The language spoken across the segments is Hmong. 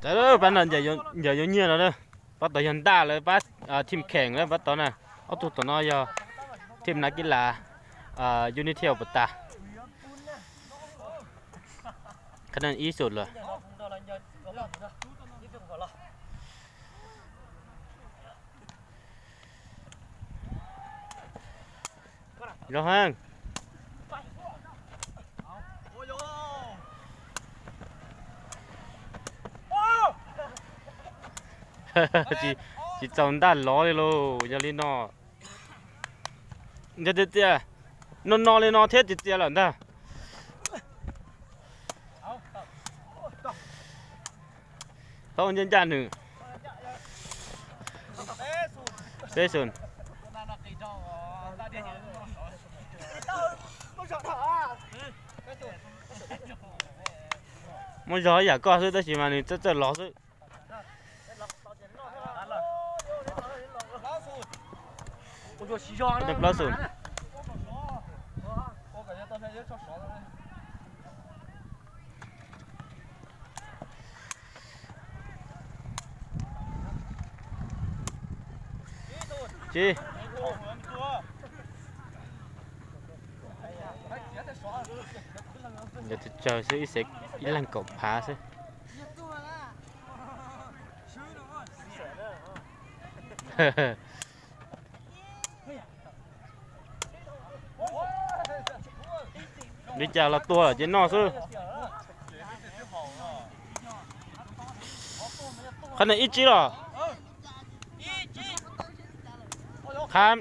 Pab no ncaws yuav nyiag no, pab tod yog Ntaj lawv pab, team kheem lawv pab tod na. Ob tug tom no yog team nav kib las Unity Opata. Khab neeg ib xum lawm. Zoo heev. Tsis txaus Ntaj lov li lauj, yog li no. Yog tias txias no no li no thiab tsis txias lawm ntag. Thaub ncaj ncaj nws. Peb xus. Muab zog ib yam koj xwb tab sis mas nws txawj txawj lov xwb. Plaub xus. Tsis. Ntawd tus tsawg xwb, ib xeem ib leeg kaum phav xwb. Li cas los tua lawm ces noj xwb. Qhov no ib tsib los? Qhab.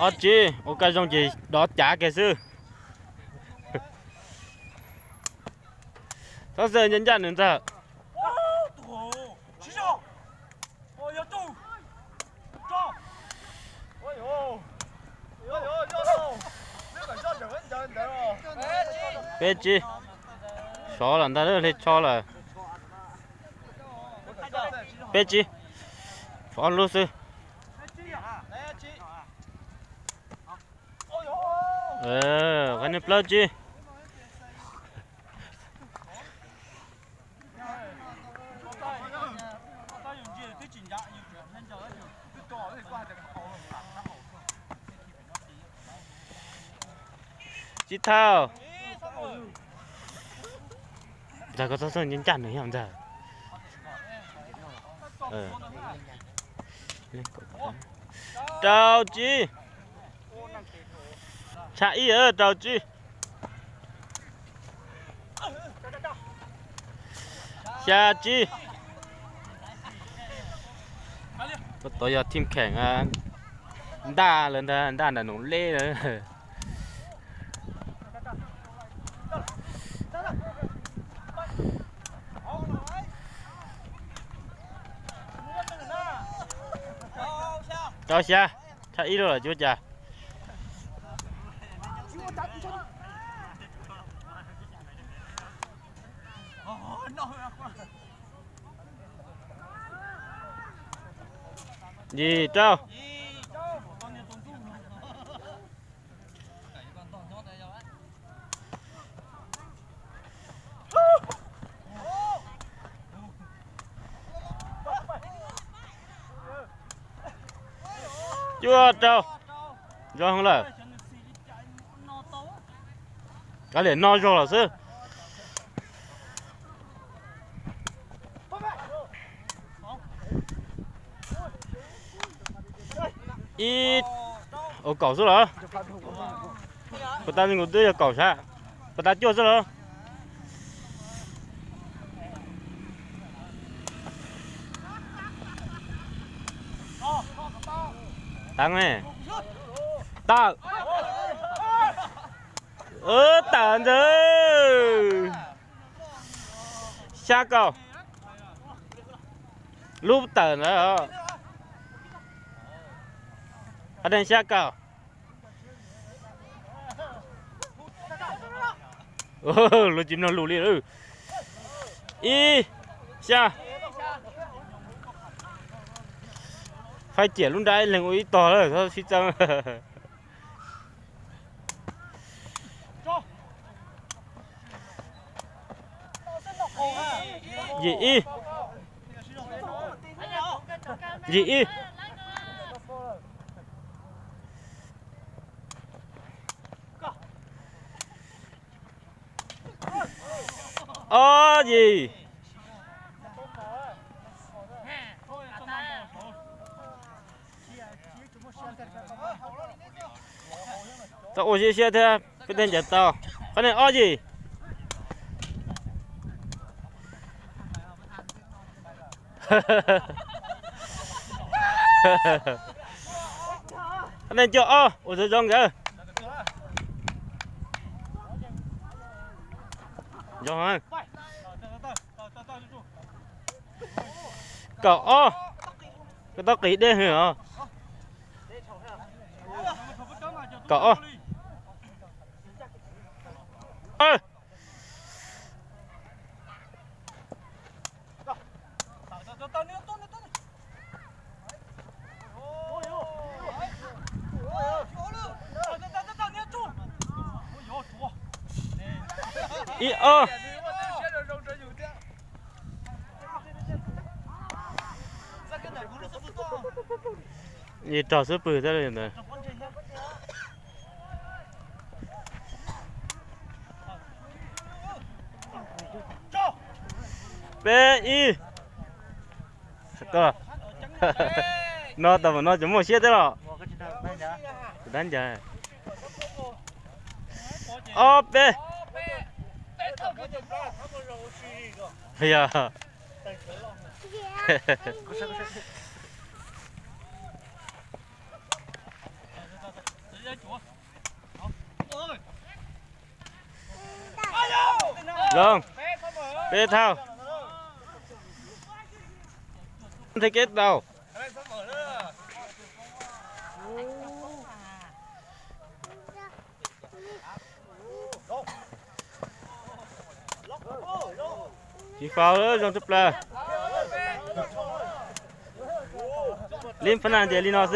Ob tsib, ua kaj zoo ces dov cav kiag xwb. Txhob xav ncaj ncaj nws ntag. Peb tsib. Sov lawm ntag, hle tsho lawm. Peb tsib. Sov lub xwb. Qhov no plaub tsib. Tsis thauj. Ntxawg, koj txhob xav ncaj ncaj nws yog ntxawg. Rau tsib. Tshaj ib, rau tsib. Xya tsib. Tod yog team kheem Ntaj lawm ntag, Ntaj nram Noom Leb lawm. Rau xya, tshaj ib lawm tsis ua cas. Yim rau. Cuaj rau. Zoo lawm. Kav liam no zog lawm xwb. Ib, ua kaum xwb los? Puas tas nkaus twb yog kaum sab? Puas tas cuaj xwb los? Tawm ne. Tawm. Tawm ntag. Xya kaum. Lub tawm ntawd. Qhov deeg xya kaum. Luag tsis mloog lus li. Ib, xya. Faib ciam lub nrab ib leeg ua ib tog lawm, txhob sib txeeb. Yim ib. Yim ib. Ob yim. Txhob ua siab siab thiab, peb thiaj ncaws tau. Qhov no ob yim. Qhov no cuaj ob, ua zoo zoo nkawd. Zoo. Kaum ob. Koj tau qis deb hwv os. Kaum ob. Ib ob. Raug xub pwg thiab li ntawd. Peb ib. No tau no tseem muaj siab thiab los? Dab ncag. Ob peb. Yog. Zoo. Peb thauj. Thiaj kev tau. Tsis faus, zoo tshaj plaws. Li phab naj ntias li no xwb.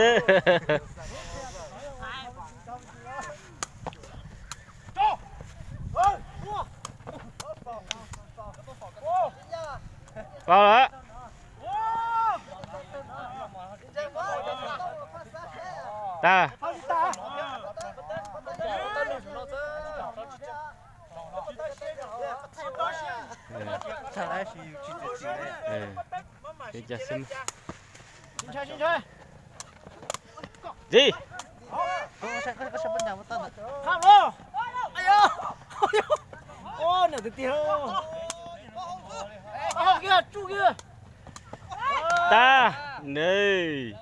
Faus lawm. Tag. Ntxiv. Tag. Nws.